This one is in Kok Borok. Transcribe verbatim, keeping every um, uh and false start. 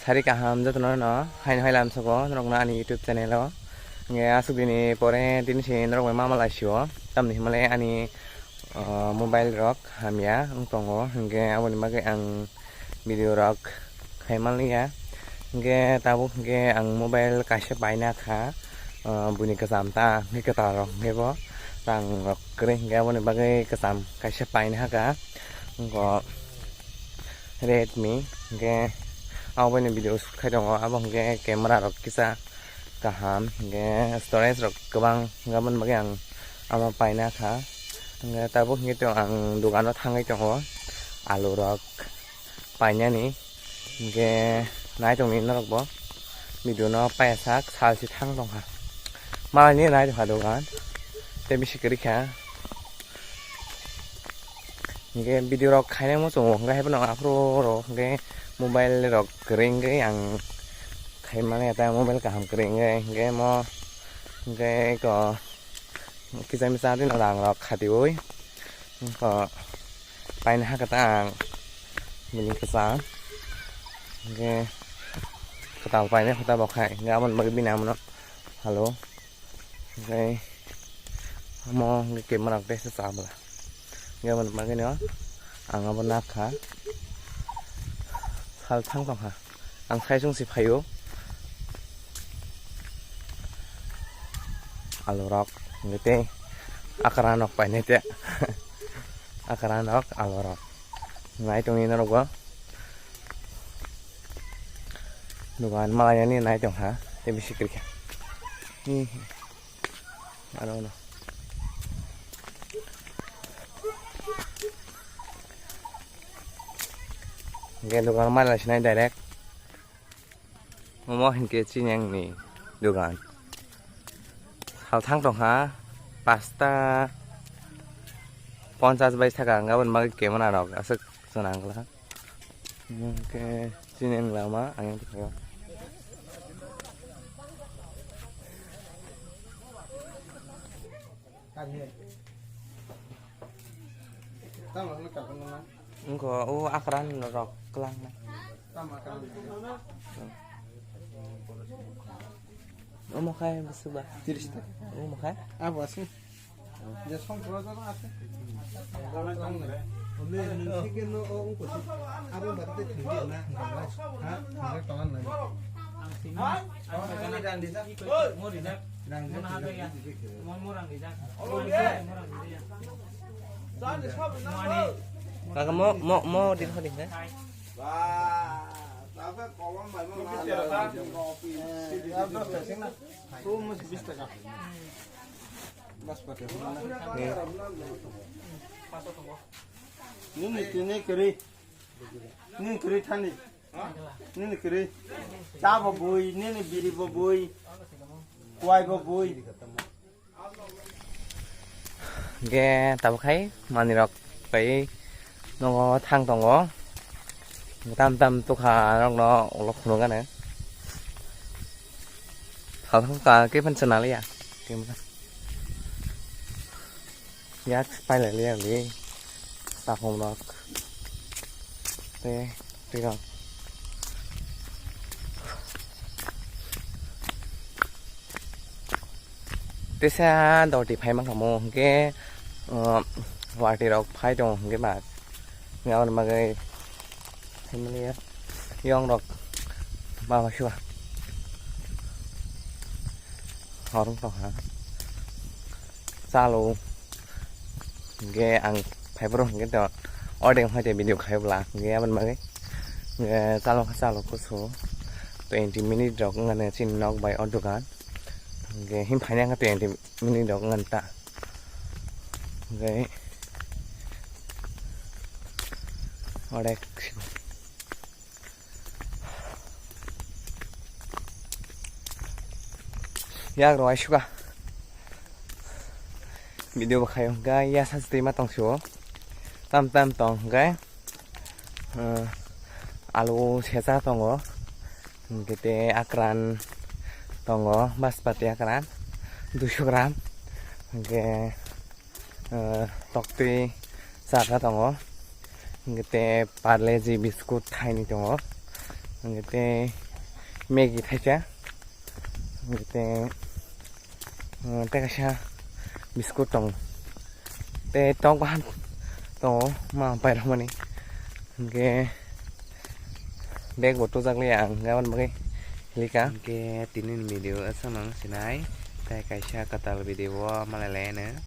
Thari kaham jotono no haino hai lamsogo norokno ani YouTube channel o. Hingke aswk dini pore tini se norok bai ma malaisio. Tamni himale ani, ah, mobile rok hamya wng tongo. Hingke aboni bagwi ang video rok khai manliya. Hingke tabuk hingke ang mobile kaisa paina kha, ah, buini kwcham ta hingke kwtal rok hingke bo rang rok kwrwi hingke aboni bagwi kwcham kaisa paina kha. Wngkha Redmi, hingke abo baino video shoot khai tongo, abo hingke camera rok kisa kaham, hingke storage rok kwbang, hingke aboni bagwi ang amo paina kha. Hingke tabuk hingke to ang dogano thangwi tongo, alu rok painani, hingke nai tongni norok bo video no paiya sak salsi thang tongkha, malaini nai tongkha dogan tei bisi kwrwi kha. Hingke video rok khaina muchungo hingke haiphano aphuru rok hingke mobile rok kwrwi wngwi ang khai mani ata mobile kaham kwrwi wngwi hingke mo hingke eko kisa misa rino rang rok khatiui wngkha paina hakhe ta ang bini kwchang hingke kwtal paina khe ta bo khai hingke aboni bagwi bini amono halo. Hingke omo hingke camera rok teisa chabwla. Hingke aboni bagwino ang abo nakha. Sal thang tongkha. Ang saichung se phaio. Alu rok hingke tei akra nok painai te. Akra nok alu rok. Nai tongni norok bo. Dogan malainani nai tongkha. Tei bisi kwrwikha. Hi, hi. Aro no. Hingke dogan malai sinai direct. Omo hingke chini ang ni dogan. Sal thang tongkha pasta ponchas bai saka ang aboni bagwi camera rok aswk swnang glak. Hingke chini ang lama ang yang tongkha. Wngkha o akran rok kwlangna. Omo khai bwswk ba? Tiris taka. Omo khai? Abo aswk. Je song pura jana aswk. Abo batte thangdi na. Ha? Thangdi tongan na. Ang sini. Ha? Ang sini. Ang sini. Rang rijak. Kaka mo, mo, mo din ho din, eh? Nini tini kiri. Nini kiri thani. Nini kiri. Cha bo bui, nini biri bo bui. Kuai bo bui. Hingke tabuk hai manui rok pai nogo thang tongo. Tam tam tukha rok no ulo khunu gana. Thal thang ka khe phan chana liya. Yak pai lai liya li. Takhum rok. Te. Twi rok. Tesa doti phai mankha mo hwnkhe, uh, watwi rok phai tongo hwnkhe ba. Hwnkhe aboni bagwi family yong rok ma ma sua. Horong tongkha. Chalo. Hingke ang phaiphuru hingke to ordek wngkha te video khai bwla hingke aboni bagwi hingke chalo kha chalo kusu twenty minute rok wngkha chini nok bai o dogan hingke him phaina wngkha twenty minute rok wngkha ta hingke ordek. Yak rwai suka. Video bo khayo hwnkhe ya sa twi ma tong sio. Tam tam tong hwnkhe, eh, alu secha tongo. Hwnkhe te akran tongo, baspati akran duiso gram. Hwnkhe, eh, toktwi chakha tongo. Hingke te Parle-G biscuit thaini tongo. Hwnkhe tei Maggi thaisa. Hwnkhe tei, uh, tei kaisa biscuit tong. Tei tok bahan tongo ma pairokmani. Hwnkhe bag bo tujak liya ang aboni bagwi hilika. Hwnkhe tini ni video aswk nang sinai. Tei kaisa kwtal video o malai lai ano.